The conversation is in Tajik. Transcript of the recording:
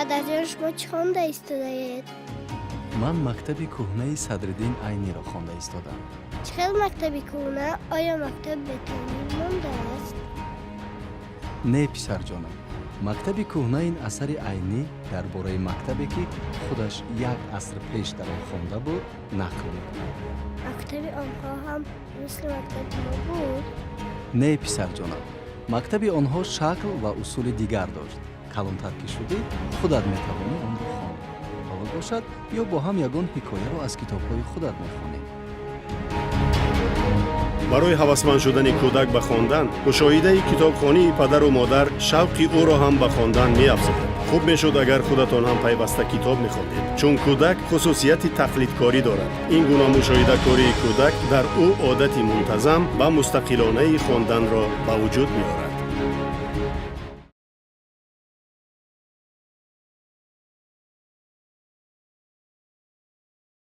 Падарҷон, шумо чӣ хонда истодаед? Ман мактаби кӯҳнаи Садриддин Айниро хонда истодам. Чӣ хел мактаби кӯҳна? Оё мактаб бетаъмир мондааст? Не, писарҷонам, мактаби кӯҳна ин асари Айнӣ дар бораи мактабе, ки худаш як аср пеш дар он хонда буд, нақл мекунад. Мактаби онҳо ҳам мисли мактаби мо буд? Не, писарҷонам, мактаби онҳо шакл ва усули дигар дошт. Калонтар ки шудӣ, худат метавонӣ онро хон. Ҳоло бошад, биё, бо ҳам ягон ҳикояро аз китобҳои худат мехонем. Барои ҳавасманд шудани кӯдак ба хондан, мушоҳидаи китобхонии падару модар шавқи ӯро ҳам ба хондан меафзояд. Хуб мешуд, агар худатон ҳам пайваста китоб мехондед, чун кӯдак хусусияти тақлидкорӣ дорад. Ин гуна мушоҳидакории кӯдак дар ӯ одати мунтазам ва мустақилонаи хонданро ба вуҷуд меорад.